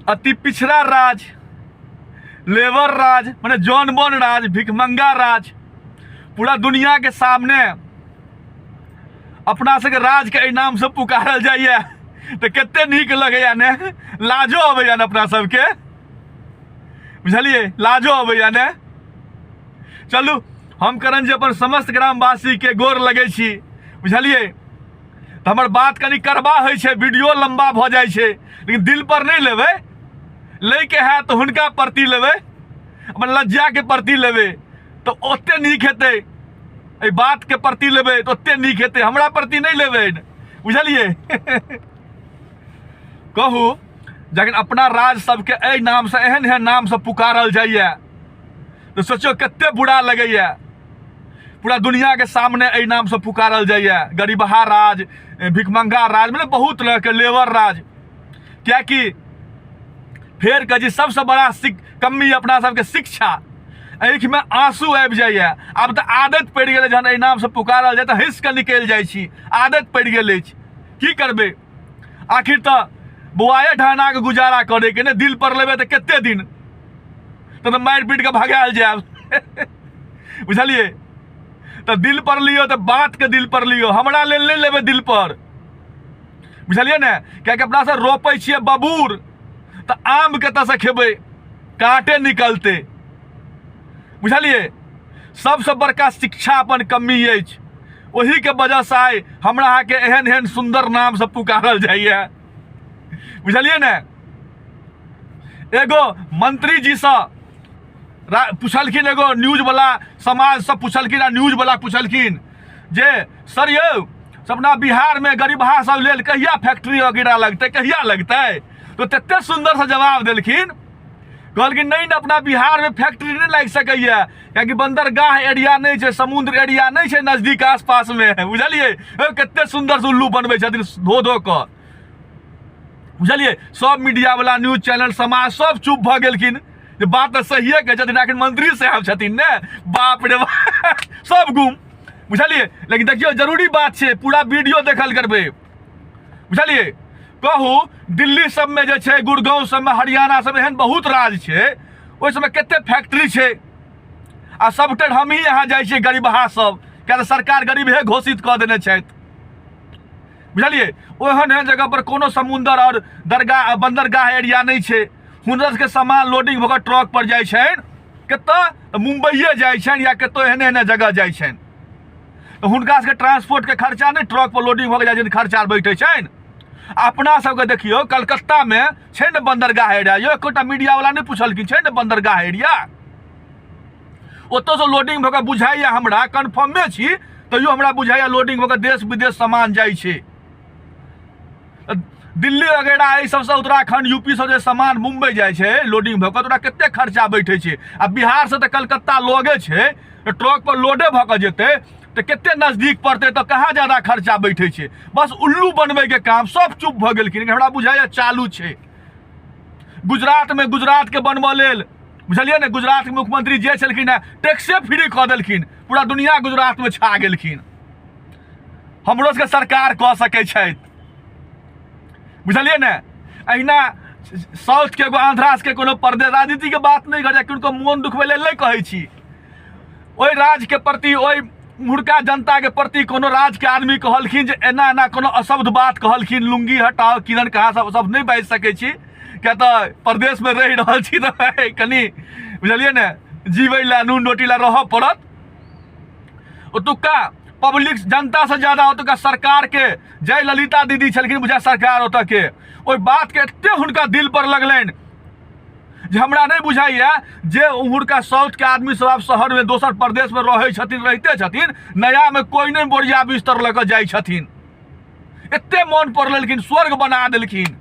अति पिछड़ा राज, लेबर राज, माने जौन बन राज, भिखमंगा राज, पूरा दुनिया के सामने अपना सबके राज के एहि नाम से पुकारल जाइए तऽ कते नीक लगैया ने, लाजो अबैया ने अपना सबके, बुझलियै, लाजो अबैया ने। चलू हम करण जी अपन समस्त ग्रामवासी के गोर लगै छी, बुझलियै। तऽ हमर बात कनि कड़वा होइ छै, वीडियो लम्बा भऽ जाइ छै, लेकिन दिल पर नहि लेबै, लैके हैत तऽ हुनका प्रति लेबै, अपन लज्जाके प्रति लेबै तऽ ओते नीक हेतै, एहि बातके प्रति लेबै तऽ ओते नीक हेतै, हमरा प्रति नहि लेबै, बुझलियै। कहू जखन अपना राज सबके एहि नामसँ, एहन एहन नामसँ पुकारल जाइए तऽ सोचियौ कते बुरा लगैए। पूरा दुनियाके सामने एहि नामसँ पुकारल जाइए, गरीबहा राज, भिखमंगा राज, मतलब बहुत तरहके लेबर राज। किएकि फेर कहै छी सबसँ बड़ा कमी अपना सबके शिक्षा, आँखिमे आंसू आबि जाइए। आब तऽ आदत पड़ि गेलै, जहन एहि नामसँ पुकारल जाय तऽ हँसि कऽ निकलि जाइ छी, आदत पड़ि गेल अछि। की करबै, आखिर तऽ बौआए ढहनाके गुजारा करैके ने, दिल पर लेबै तऽ कते दिन, तऽ मारि पीट कऽ भगायल जायब, बुझलियै। तऽ दिल पर लियौ तऽ बातके दिल पर लियौ, हमरा लेल नहि लेबै दिल पर, बुझलियै ने। किएकि अपना सब रोपै छियै बबूर तऽ आम कतऽसँ खेबै, काँटे निकलतै, बुझलियै। सबसँ बड़का शिक्षा अपन कमी अछि, ओहीके वजहसँ आइ हमरा अहाँके एहन एहन सुन्दर नामसँ पुकारल जाइए, बुझलियै ने। एगो मंत्री जीसँ पुछलखिन, एगो न्यूजवला समाजसँ पुछलखिन आ न्यूजवला पुछलखिन जे सर यौ अपना बिहारमे गरीबहा सब लेल कहिया फैक्ट्री वगैरह लगतै, कहिया लगतै। तो तते सुन्दरसँ जवाब देलखिन, कहलखिन नहि ने अपना बिहारमे फैक्ट्री नहि लागि सकैए, कियाकि बन्दरगाह एरिया नहि छै, समुद्र एरिया नहि छै नजदीक आसपासमे, बुझलियै। कते सुन्दरसँ उल्लू बनबै छथिन धो धो कऽ, बुझलियै। सब मीडियावला न्यूज चैनल समाज सब चुप भऽ गेलखिन जे बात तऽ सहिए कहै छथिन, आखिर मंत्री साहब छथिन ने, बाप रे बाप, सब गुम, बुझलियै। लेकिन देखियौ जरूरी बात छै, पूरा वीडियो देखल करबै, बुझलियै। कहू दिल्ली सबमे जे छै, गुड़गांव सबमे, हरियाणा सबमे एहन बहुत राज छै, ओहि सबमे कते फैक्ट्री छै, आ सबटा हमही यहाँ जाइ छियै गरीबहा सब, किया तऽ सरकार गरीबहे घोषित कऽ देने छथि, बुझलियै। ओहन एहन जगह पर कोनो समुन्दर आओर दरगाह बन्दरगाह एरिया नहि छै, हुनकर सबके सामान लोडिंग भऽ कऽ ट्रक पर जाइ छनि कतऽ, तऽ मुम्बइए जाइ छनि या कतौ एहने एहने जगह जाइ छनि, तऽ हुनका सबके ट्रांसपोर्टके खर्चा नहि, ट्रक पर लोडिंग भऽ कऽ जाइ छनि खर्चा बैठै छनि। अपना सबके देखियौ कलकत्तामे छै ने बन्दरगाह एरिया, यौ एकोटा मीडियावला नहि पुछलखिन छै ने बन्दरगाह एरिया, ओतऽसँ लोडिंग भऽ कऽ बुझाइए हमरा, कन्फर्मे छी तैयो हमरा बुझाइए लोडिंग भऽ कऽ देश विदेश सामान जाइ छै। दिल्ली वगैरह एहि सबसँ उत्तराखंड यूपी सब जे सामान मुम्बई जाइ छै लोडिंग भऽ कऽ, तऽ ओकरा कते खर्चा बैठै छै। आ बिहारसँ तऽ कलकत्ता लगे छै, तऽ ट्रक पर लोडे भऽ कऽ जेतै तऽ कते नजदीक पड़तै, तऽ कहाँ ज्यादा खर्चा बैठै छै। बस उल्लू बनबैके काम, सब चुप भऽ गेलखिन, हमरा बुझाइए चालू छै। गुजरातमे गुजरातके बनबऽ लेल, बुझलियै ने, गुजरातके मुख्यमंत्री जे छलखिन हेँ टैक्से फ्री कऽ देलखिन, पूरा दुनिया गुजरातमे छा गेलखिन। हमरो सबके सरकार कऽ सकै छथि, बुझलियै ने। अहिना साउथके एगो आंध्रा सबके कोनो प्रदेश, राजनीतिके बात नहि करै, किनको मोन दुखबै लेल नहि कहै छी, ओहि राज्यके प्रति, ओहि उम्हरका जनताके प्रति कोनो राज्यके आदमी कहलखिन जे एना एना कोनो अशब्द बात कहलखिन, लुंगी हटाओ किरण कहाँ सब, सब नहि बाजि सकै छी, किया तऽ प्रदेशमे रहि रहल छी तऽ कनि बुझलियै ने जीबै लए नून रोटी लए रहऽ पड़त। ओतुका पब्लिक जनतासँ ज्यादा ओतुका सरकारके जय ललिता दीदी छलखिन बुझा सरकार ओतऽके, ओहि बातके एते हुनका दिल पर लगलनि जे हमरा नहि बुझाइए जे उम्हरका साउथके आदमी सब आब शहरमे दोसर प्रदेशमे रहै छथिन, रहिते छथिन, नयामे कोइ नहि बोरिया बिस्तर लऽ कऽ जाइ छथिन। एते मोन पर लेलखिन, स्वर्ग बना देलखिन,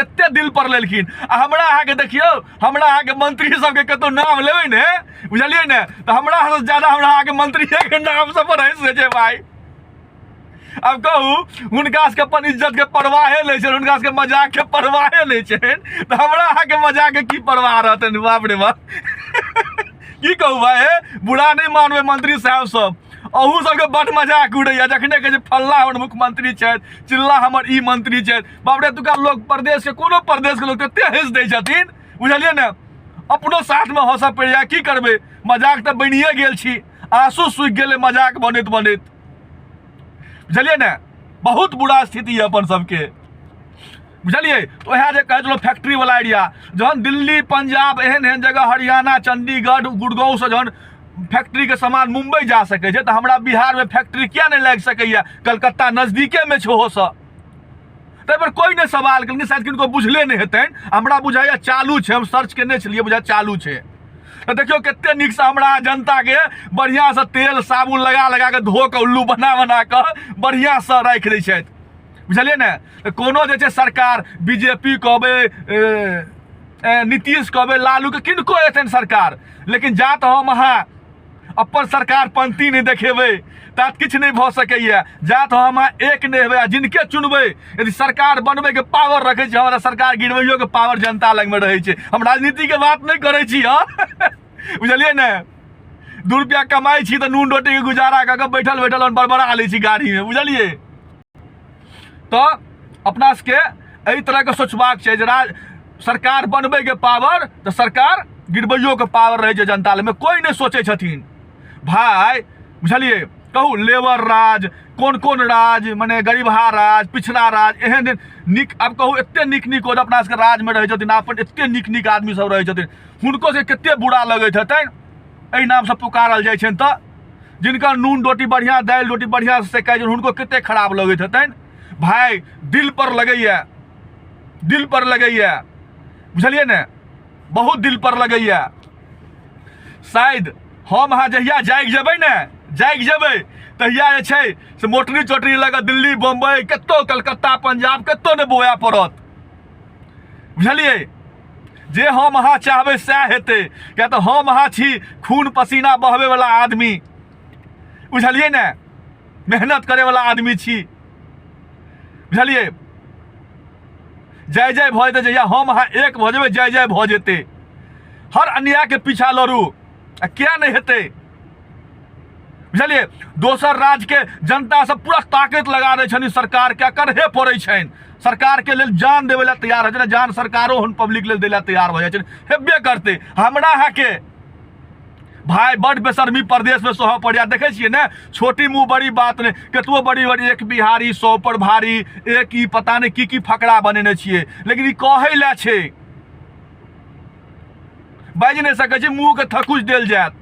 एते दिल पर लेलखिन। आ हमरा अहाँके देखियौ, हमरा अहाँके मंत्री सबके कतौ नाम लेबै ने, बुझलियै ने, तऽ हमरा से ज्यादा हमरा अहाँके मंत्रीके नाम सब पर हँसि छै भाई। आब कहू हुनका सबके अपन इज्जत के परवाहे नहि छनि, हुनका सबके मजाक के परवाहे नहि छनि, तऽ हमरा अहाँके मजाक के की परवाह रहतनि। बाप रे बाप, की कहू भाई, हे बुरा नहि मानबै मंत्री साहब सब, अहू सबके बड मजाक उड़ैया जखने कहै छै फल्ला हमर मुख्यमंत्री छथि, चिल्ला हमर ई मंत्री छथि। बाप रे, एतुका लोक प्रदेशके, कोनो प्रदेशके लोक तते हँसि दै छथिन, बुझलियै ने, अपनो साथमे हँसऽ पड़ि जाय। की करबै, मजाक तऽ बनिए गेल छी, आंसू सूखि गेलै मजाक बनैत बनैत, बुझलियै ने। बहुत बुरा स्थिति यऽ अपन सबके, बुझलियै। तऽ उएह जे कहै छलहुँ फैक्ट्री वाला एरिया, जहन दिल्ली पंजाब एहन एहन जगह, हरियाणा चंडीगढ़ गुड़गाँवसँ जहन फैक्ट्रीके सामान मुम्बई जा सकै छै, तऽ हमरा बिहारमे फैक्ट्री किया नहि लागि सकैए? कलकत्ता नजदीकेमे छै ओहोसँ। ताहिपर कोइ नहि सवाल केलखिन, शायद किनको बुझले नहि हेतनि। हमरा बुझाइए चालू छै, हम सर्च केने छलियै, बुझाइए चालू छै। तऽ देखियौ कते नीकसँ हमरा जनताके बढ़िआँसँ तेल साबुन लगा लगा कऽ धो कऽ उल्लू बना बना कऽ बढ़िआँसँ राखि दै छथि, बुझलियै ने। तऽ कोनो जे छै सरकार, बी जे पी कहबै, नीतीश कहबै, लालूके, किनको एतनि सरकार, लेकिन जा तऽ हम अहाँ अपन सरकार पंक्ति नहि देखेबै तात किछु नहि भऽ सकैए। जात हम अहाँ एक नहि हेबै आ जिनके चुनबै, यदि सरकार बनबैके पावर रखै छै, हमरा सरकार गिरबैयोके पावर जनता लगमे रहै छै। हम राजनीतिके बात नहि करै छी, हँ, बुझलियै ने। 2 रुपया कमाइ छी तऽ नून रोटीके गुजारा कऽ कऽ बैठल बैठल हम बड़बड़ा लै छी गाड़ीमे, बुझलियै। तऽ अपना सबके एहि तरहके सोचबाक छै जे राज सरकार बनबैके पावर तऽ सरकार गिरबैयोके पावर रहै छै जनता लगमे। कोइ नहि सोचै छथिन भाय, बुझलियै। कहू लेबर राज, कोन कोन राज, मने गरीबहा राज, पिछड़ा राज, एहन एहन नीक, आब कहू एते नीक नीक अपना सबके राजमे रहै छथिन, अपन एते नीक नीक आदमी सब रहै छथिन, हुनको से कते बुरा लगैत हेतनि एहि नामसँ पुकारल जाइ छनि। तऽ जिनकर नून रोटी बढ़िआँ, दालि रोटी बढ़िआँसँ सेकाइ छनि, हुनको कते खराब लगैत हेतनि भाय। दिल पर लगैए, दिल पर लगैए, बुझलियै ने, बहुत दिल पर लगैए। शायद हम अहाँ जहिया जागि जेबै ने, जागि जेबै तहिया जे छै से मोटरी चोटरी लऽ कऽ दिल्ली बम्बई कतहु कलकत्ता पंजाब कतहु नहि बौआए पड़त, बुझलियै। जे हम अहाँ चाहबै सएह हेतै, किया तऽ हम अहाँ छी खून पसीना बहबैवला आदमी, बुझलियै ने, मेहनत करैवला आदमी छी, बुझलियै। जय जय भऽ जेतै जहिया हम अहाँ एक भऽ जेबै, जय जय भऽ जेतै। हर अन्यायके पीछा लड़ू, आ किया नहि हेतै, बुझलियै। दोसर राज्यके जनता सब पूरा ताकत लगा दै छनि सरकारके, करहे पड़ै छनि, सरकारके लेल जान देबै लए तैयार होइ छै, जान सरकारो हुन पब्लिक लेल दै लए तैयार भऽ जाइ छनि, हेबे करतै। हमरा अहाँके भाय बड बेशर्मी प्रदेशमे सहऽ पड़ैए, देखै छियै ने, छोटी मुँह बड़ी बात नहि, कतबो बड़ी बड़ी एक बिहारी 100 पर भारी, एक ई पता नहि की की फकरा बनेने छियै, लेकिन ई कहै लए छै, बाजि नहि सकै छी, मुँहके थकुच देल जायत।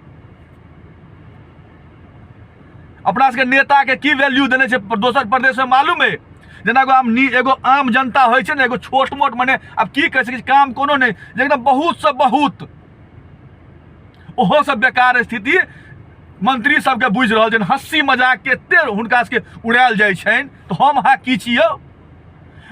अपना सबके नेताके की वैल्यू देने छै दोसर प्रदेशमे मालूम है? जेना एगो आम एगो आम जनता होइ छै ने, एगो छोट मोट, मने आब की कहि सकै छी, काम कोनो नहि, लेकिन बहुत से बहुत ओहो सब बेकार स्थिति मंत्री सबके बुझि रहल छनि, हँसी मजाक के एते हुनका सबके उड़ायल जाइ छनि। तऽ हम अहाँ की छियौ,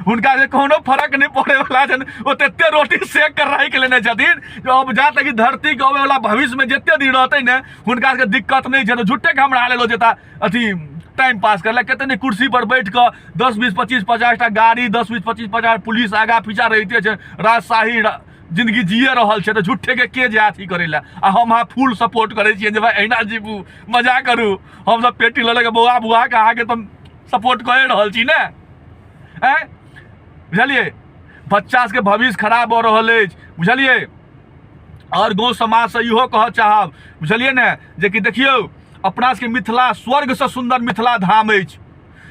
हुनका से कोनो फर्क नहि पड़े वाला छनि, ओ तते रोटी सेक कर राखि लेने छथिन जे अब जा तक धरती के अबै वाला भविष्य में जते दिन रहतै ने हुनका सबके दिक्कत नहि छै। झूठे के हमरा लेल जेता अथी टाइम पास करला, कते ने कुर्सी पर बैठ कऽ 10 20 25 50 टा गाड़ी, 10 20 25 50 पुलिस आगा पीछा रहिते छै, राजशाही जिंदगी जिए रहल छै। तऽ झूठे के के जाय अथी करै लए? आ हम अहाँ फुल सपोर्ट करै छियै जे भाय एहिना जीबू, मजा करू। हमसब पेटी लऽ लऽ कऽ बौआ बुआ के अहाँके तऽ सपोर्ट कए रहल छी ने, आँय, बुझलियै। बच्चा सबके भविष्य खराब भऽ रहल अछि, बुझलियै। आओर गाँव समाजसँ इहो कहऽ चाहब, बुझलियै ने, जेकि देखियौ अपना सबके मिथिला स्वर्गसँ सुन्दर मिथिला धाम अछि,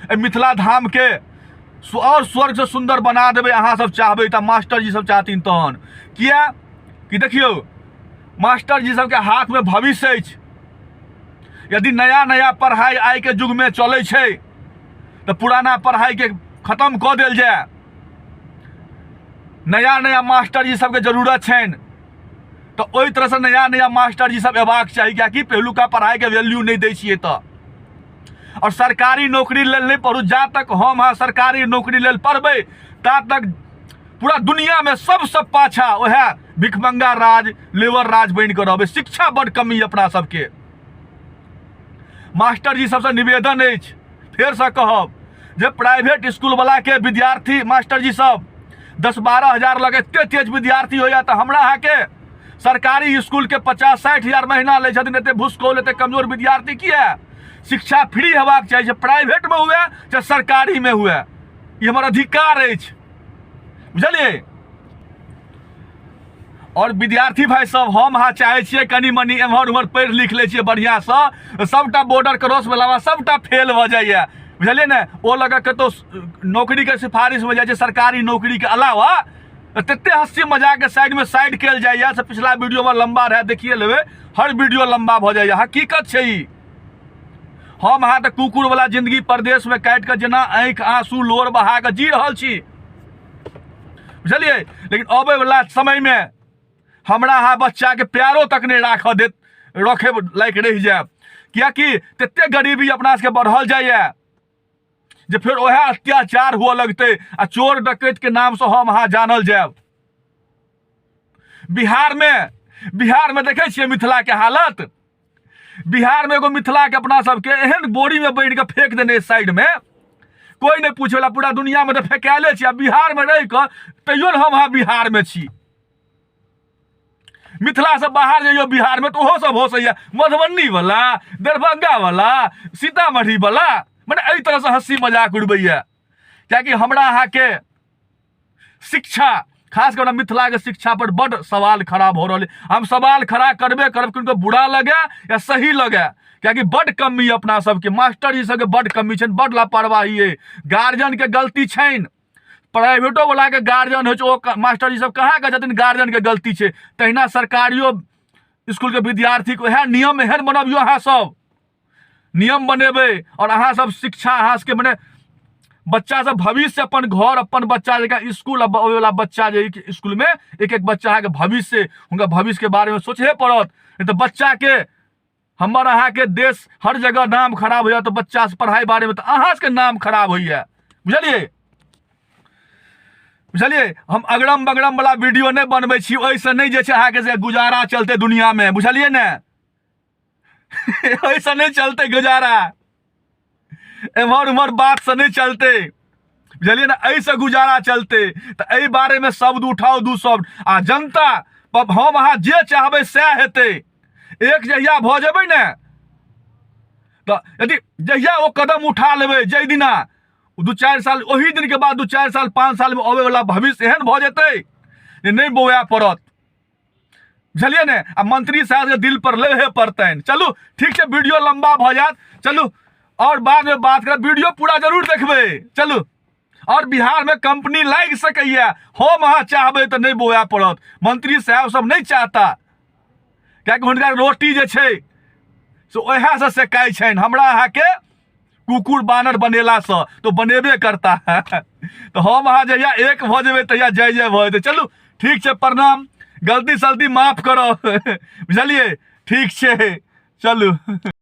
एहि मिथिला धामके आओर स्वर्गसँ सुन्दर बना देबै अहाँ सब चाहबै तऽ, मास्टरजी सब चाहथिन तहन। किया कि देखियौ मास्टरजी सबके हाथमे भविष्य अछि। यदि नया नया पढ़ाइ आइके युगमे चलै छै तऽ पुराना पढ़ाइके खतम कऽ देल जाय, नया नया मास्टरजी सबके जरूरत छनि, तऽ ओहि तरहसँ नया नया मास्टरजी सब अयबाक चाही, किएकि पहिलुका पढ़ाइके वैल्यू नहि दै छियै तऽ। आओर सरकारी नौकरी लेल नहि पढ़ू, जा तक हम अहाँ सरकारी नौकरी लेल पढ़बै ता तक पूरा दुनियामे सबसँ पाछा वएह भिखमंगा राज, लेबर राज बनि कऽ रहबै। शिक्षा बड कमी अपना सबके। मास्टरजी सबसँ निवेदन अछि, फेरसँ कहब जे प्राइवेट इसकुलवलाके विद्यार्थी मास्टरजी सब 10-12 हजार लग एते तेज विद्यार्थी होइए, तऽ हमरा अहाँके सरकारी इसकुलके 50-60 हजार महीना लै छथिन, एते भुसकौल एते कमजोर विद्यार्थी किया? शिक्षा फ्री हेबाक चाही, चाहे प्राइवेटमे हुए चाहे सरकारीमे हुए, ई हमर अधिकार अछि, बुझलियै? आओर विद्यार्थी भाइ सब, हम अहाँ चाहै छियै कनि मनि एम्हर उम्हर पढ़ि लिख लै छियै बढ़िआँसँ, सबटा बॉर्डर क्रॉस भेला बाद सबटा फेल भऽ जाइए, बुझलियै ने? ओ लऽ कऽ कतहु नौकरीके सिफारिशमे जाइ छै, सरकारी नौकरीके अलावा तते हँसी मजाकके साइडमे साइड कयल जाइए से पिछला वीडियोमे लम्बा रहए, देखिए लेबै, हर वीडियो लम्बा भऽ जाइए। हकीकत छै ई। हम अहाँ तऽ कुकुरवला जिन्दगी परदेशमे काटि कऽ जेना आँखि आँसू लोर बहा कऽ जी रहल छी, बुझलियै? लेकिन अबै वला समयमे हमरा अहाँ बच्चाके प्यारो तक नहि राखऽ देत, रखे लायक रहि जायब, किएकि तते गरीबी अपना सबके बढ़ल जाइए जे फेर ओएह अत्याचार हुअ लगतै आ चोर डकैतके नामसँ हम अहाँ जानल जायब। बिहारमे देखै छियै मिथिलाके हालत। बिहारमे एगो मिथिलाके अपना सबके एहन बोरीमे बान्हि कऽ फेक देने साइडमे, कोइ नहि पूछैवला, पूरा दुनिआँमे तऽ फेकायले छी, आ बिहारमे रहि कऽ तैयो ने हम अहाँ बिहारमे छी। मिथिलासँ बाहर जइयौ बिहारमे तऽ ओहो सब हँसैया, मधुबनीवला, दरभंगावला, सीतामढ़ीवला, मने एहि तरहसँ हँसी मजाक उड़बैया। किएकि हमरा अहाँके शिक्षा, खास कऽ मिथिलाके शिक्षा पर बड्ड सवाल खड़ा भऽ रहल अइ। हम सवाल खड़ा करबे करब, किनको बुरा लगे या सही लगे, किएकि बड्ड कमी अपना सबके मास्टर जी सबके बड्ड कमी छनि, बड्ड लापरवाही अइ, गार्जियनके गलती छनि। प्राइवेटो वलाके गार्जियन होइ छै, ओ मास्टर जी सब कहाँ कहै छथिन गार्जियनके गलती छै। तहिना सरकारियो इसकुलके विद्यार्थीके वएह नियम एहन बनबियौ, अहाँ सब नियम बनेबै आओर अहाँ सब शिक्षा अहाँ सबके मने बच्चा सब भविष्य अपन घर अपन बच्चा जकाँ इसकुल अबैवला बच्चा जे इसकुलमे एक एक बच्चा अहाँके भविष्य, हुनका भविष्यके बारेमे सोचहे पड़त, नहि तऽ बच्चाके हमर अहाँके देश हर जगह नाम खराब होइए, तऽ बच्चा से पढ़ाइ बारेमे तऽ अहाँ सबके नाम खराब होइए, बुझलियै? बुझलियै? हम अगरम बगरम वला वीडियो नहि बनबै छी, ओहिसँ नहि जे छै अहाँके से गुजारा चलतै दुनिआँमे, बुझलियै ने? ओहिसँ नहि चलतै गुजारा, एम्हर उम्हर बातसँ नहि चलतै, बुझलियै ने? एहिसँ गुजारा चलतै। तऽ एहि बारेमे शब्द उठाउ दू शब्द, आ जनता हम अहाँ जे चाहबै सएह हेतै। एक जहिया भऽ जेबै ने, तऽ यदि जहिया ओ कदम उठा लेबै, जाहि दिना 2-4 साल, ओही दिनके बाद 2-4 साल 5 सालमे अबैवला भविष्य एहन भऽ जेतै जे नहि बौआए पड़त, बुझलियै ने? आ मंत्री साहबके दिल पर लेहे पड़तनि। चलू ठीक छै, वीडियो लम्बा भऽ जायत, चलू आओर बादमे बात करब, वीडियो पूरा जरूर देखबै। चलू, आओर बिहारमे कंपनी लागि सकैए, हम अहाँ चाहबै तऽ नहि बौआए पड़त, मंत्री साहब सब नहि चाहता, किएकि हुनका रोटी जे छै से ओएहसँ सेकाइ छनि। हमरा अहाँके कुकुर बानर बनेलासँ तो बनेबे करता है। तऽ हम अहाँ जहिया एक भऽ जेबै तहिया जय जय भऽ जेतै। चलू ठीक छै, प्रणाम, गलती सलती माफ करब, बुझलियै? ठीक छै, चलू।